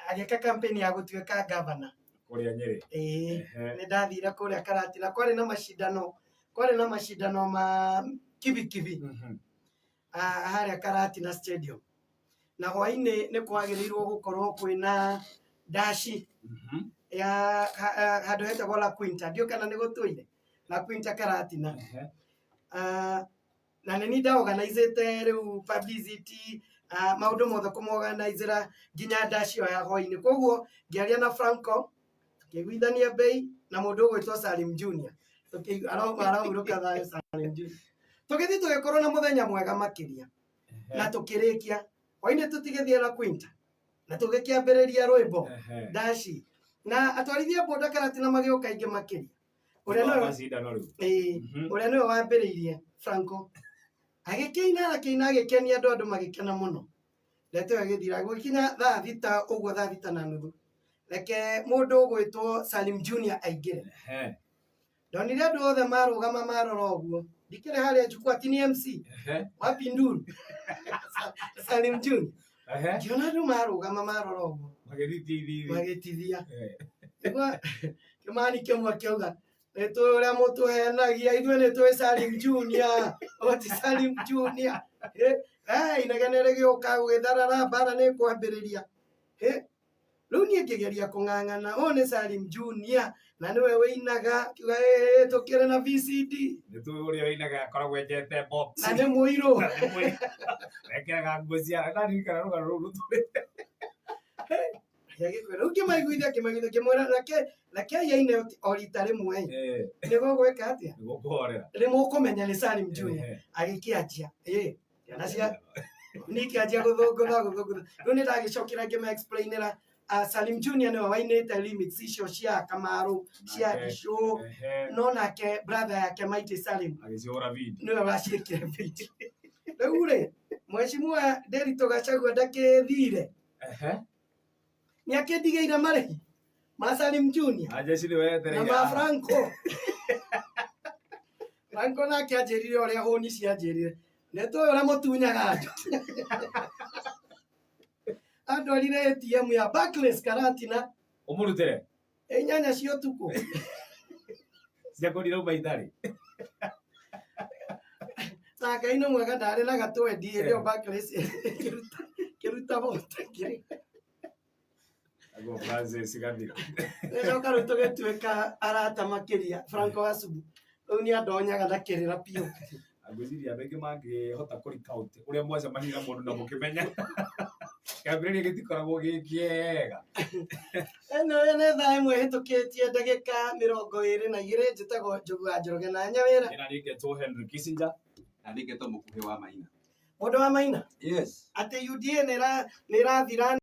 Agĩka campaign ya gũtuĩka governor. Kũrĩa Nyĩrĩ. Ĩĩ. Nĩ ndathire kũrĩa Karatina, kwarĩ na macindano ma kibikibi harĩa Karatina Stadium. Na hwainĩ nĩ kwagĩrĩirwo gũkorwo kwĩna ndaci ya handũ hetagwo La Quinta, ndiũĩ kana nĩ gũtũire La Quinta Karatina. Na nĩ niĩ ndaorganizĩte rĩu publicity, maũndũ mothe kũmorganizĩra nginya ndaci ĩyo ya hwainĩ. Koguo ngĩaria na Franco, tũkĩiguithania bei na mũndũ ũgwĩtwo Salim Junior. Arahurũka thayũ Salim Junior. Tũgĩthiĩ tũgĩkorwo na mũthenya mwega makĩria na tũkĩrĩkia hwainĩ tũtigĩthiĩ La Quinta na tũgĩkĩambĩrĩria rwĩmbo ndaci na atwarithia boda Karatina magĩũka aingĩ makĩria. Ũrĩa nĩwe Macindano rĩu. Ĩĩ, ũrĩa nĩwe wambĩrĩirie Franco agĩkĩina, akĩina, agĩkenia andũ, andũ magĩkena mũno. Ndeto ĩyo ĩgĩthira gũgĩkinya thaa 6 ũguo, thaa 6:30, reke mũndũ ũgwĩtwo Salim Junior aingĩre. Ndonire andũ othe marũgama marora ũguo, ndikĩrĩ harĩa jukwaa ti ni MC wapi nduru Salim Junior. Ngĩona andũ marũgama marora ũguo. Magĩthitithia. Magĩtithia. Nĩguo kĩmani kĩmwe kĩauga, nĩ tũĩ ũrĩa mũtũhenagia ithuĩ, nĩ tũĩ Salim Junior, oti Salim Junior. Eh, inegene rĩgĩũka gũgĩtharara, mbara nĩ kwambĩrĩria. Eh, rĩu niĩ ngĩgeria kũng'ang'ana, ũyũ nĩ Salim Junior na nĩwe wĩinaga, kiuga ĩĩ tũkĩrĩ na VCD. Nĩ tũĩ ũrĩa wĩinaga akoragwo enjete box. Na nĩ mũirũ. Na nĩ mũirũ. Ekĩraga nguo cia ndaririkana rũgano rũu rũtũrĩte. Rĩu ngĩmaiguithia, ngĩmwĩra reke aine o rita rĩmwe ĩ. Nĩguo gwĩka atĩa? Nĩguo kũhorera. Nĩ mũkũmenya nĩ Salim Junior. Agĩkĩanjia ĩ ciana cia nikĩanjia gũthũngũtha gũthũngũtha. Rĩu nĩ ndagĩcokera ngĩma explainĩra Salim Junior nĩwe wainĩte remix icio cia Kamaru cia Nake. Gicũ, no nake brother yake Mighty Salim Agĩcihũra video. Nĩwe waciĩkire video. Rĩu rĩ, Mheshimiwa Nderitu Gachagua ndakĩthire, nĩ akĩndigĩire marĩhi ma Salim Junior Anjeci nĩ na wetereire. ma Franco. Franco nake anjĩrire ũrĩa hũni cianjĩrire, nĩ tũĩ ũrĩa mũtunyaga andũ. Andwarire ATM ya Barclays Karatina. Ũmũrutĩre. 8 cia ũtukũ. Ciakorire uma itarĩ. Na Ngai nĩ mwega, ndarĩ na gatwendi hĩndĩ ĩyo Barclays kĩruta vote. Aguo Francis Gathira. Gĩcoka rĩu tũgĩtuĩka arata makĩria. Franco Asubu rĩu nĩ andonyaga na kĩrĩra biũ. Ngwĩciria andũ aingĩ mangĩhota kũ recount ũrĩa mwacemanirie na mũndũ na mũkĩmenya kĩambĩrĩria gĩtikoragwo gĩ kĩega. Ĩno nĩ 1:22. Njĩtagwo Njogu wa Njoroge na Nyawĩra. Ĩna niĩ ngetwo Henry Kissinger. Na nĩ ngetwo Mũkuhĩ wa Maina. Mũndũ wa Maina. Yes. Atĩ UDA nĩ ĩrathira.